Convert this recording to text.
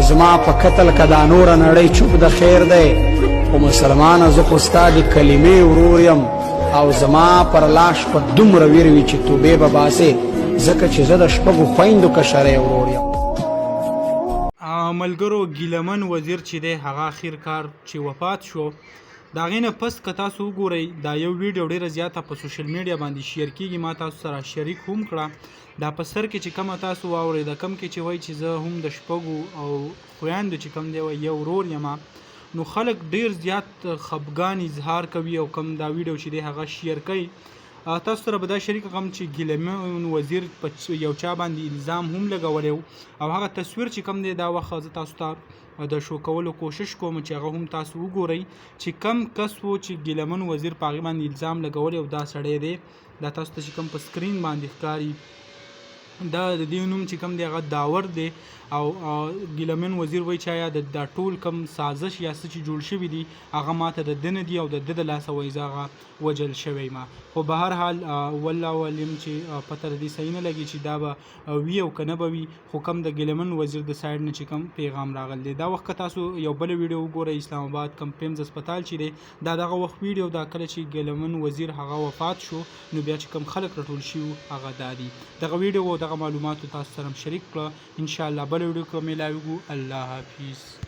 زما په قتل که دا نوره نړۍ چوپ د خیر دی، خو مسلمانه زه خو ستا د کلمې ورور یم او زما پر لاش په دومره ویر وي چې توبې به باسې، ځکه چې زه د شپږو خویندو کشری ورور یم. ملګرو ګیله من وزیر چې دی هغه اخیر کار چې وفات شو د هغې نه پس که تاسو وګورئ دا یو ویډیو ډیره زیاته په سوشل میډیا باندې شیر کیږي، ما تاسو سره شریک هم کړه. دا په سر کې چې کومه تاسو واورېده کوم کې چې وایي چې زه هم د شپږو او خویندو چې کوم دی وایي یو ورور یم، نو خلک ډیر زیات خپګان اظهار کوي او کوم دا ویډیو چې دی هغه شیر کوي. تاسو سره به دا شریک کړم چې ګیلمن وزیر په یو چا باندې الزام هم لګولی او هغه تصویر چې کوم دی دا وخت زه تاسو ته د شو کولو کوشش کوم چې هغه هم تاسو وګورئ چې کم کس وو چې ګیلمن وزیر په هغې باندې الزام لګولی او دا سړی دی. دا تاسو ته چې کوم په سکرین باندې ښکاري دا د دې نوم چې کوم دی هغه داور دی او ګیلمن وزیر وایي چې آیا د دا ټول کوم سازش یا څه چې جوړ شوي دي هغه ماته د ده نه دي او د ده د لاسه وایي زه هغه وژل شوی ما. خو به هر حال والله علم چې پته د دې صحیح نه لګي چې دا به وي او که نه به وي، خو کوم د ګیلمن وزیر د سایډ نه چې کوم پیغام راغلی دی. دا وخت که تاسو یو بله ویډیو وګورئ اسلام آباد کوم پیمز هسپتال چې دی دا دغه وخت ویډیو دا کله چې ګیلمن وزیر هغه وفات شو نو بیا چې کوم خلک راټول شوي وو هغه دا دي. دغه ویډیو او دغه معلوماتو تاسو سره شریک کړه. ان شاء الله بله ویډیو کې به میلاویږو. الله حافظ.